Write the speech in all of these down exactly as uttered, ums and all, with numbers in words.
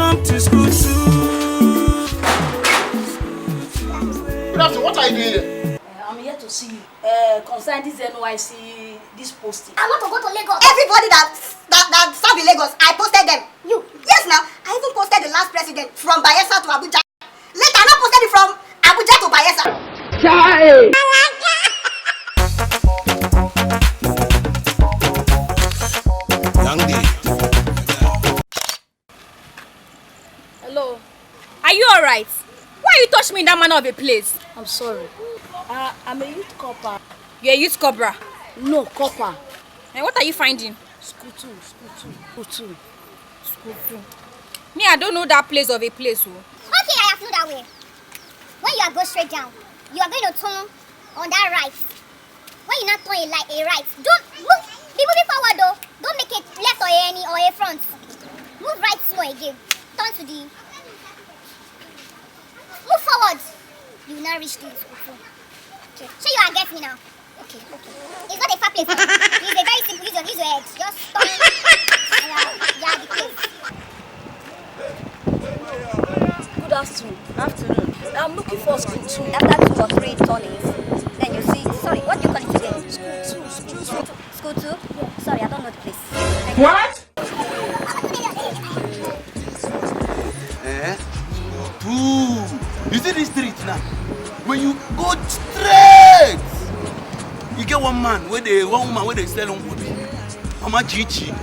Come to school too. Good afternoon. What are you doing here? Uh, I'm here to see you. Uh, concern this N Y C, this posting. I want to go to Lagos. Everybody that that that serve in Lagos, I posted them. You? Yes, now I even posted the last president from Bayelsa to Abuja. Later, I now posted it from Abuja to Bayelsa. Chai! Young D. Hello. Are you alright? Why you touch me in that manner of a place? I'm sorry. Uh, I'm a youth corper. You're a youth corporal? No, corper. And what are you finding? School two, school two, school two. School two. Me, I don't know that place of a place. Oh. Okay, I have know that way. When you are go straight down, you are going to turn on that right. When you not turn a, like, a right, don't move. Be moving forward though. Don't make it left or any or a front. Move right small again. Turn to the. Move forward. You will not reach the school. Okay. So you are getting me now. Okay, okay. It's not a far place. It's a very simple. Use your, use your head. Just turn. Yeah, yeah, the place. Good afternoon. Afternoon. I'm looking for school two. After two or three turnings, then you see. Sorry, what do you call it again? School two. School two. School two? Sorry, I don't know the place. Thank you. What? Eh? Two. You see this street now? When you go straight, you get one man where they one woman where they sell on Mama Chichi.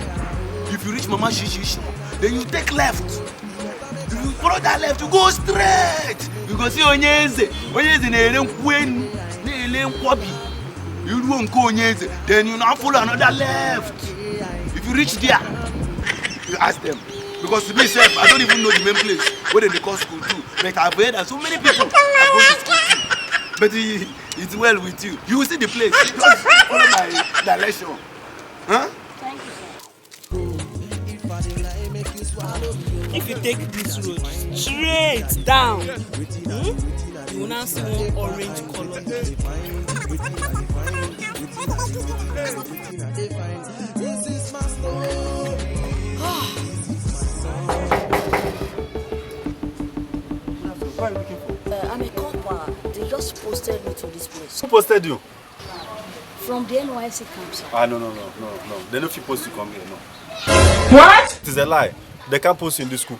If you reach Mama Chichi, then you take left. If you follow that left, you go straight. You go see Onyeze. Onyeze na-ere nkwenu, na-ere nkwobi. You do nke Onyeze, then you now follow another left. If you reach there, you ask them. Because to me self, I don't even know the main place where they call school too. But I've heard that so many people have gone to school too. But it, it's well with you. You will see the place. Just follow my direction. Huh? Thank you, sir. If you take this road straight down, hmm, you will now see one orange color. What are you looking for? Uh, I'm a corper. They just posted me to this place. Who posted you? From the N Y S C camp, sir. Ah, no, no, no, no, no. They no fit post you come here, no. What? It is a lie. They can't post you in this school.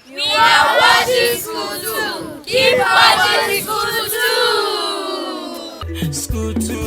You are watching School two. Keep watching School two. School two.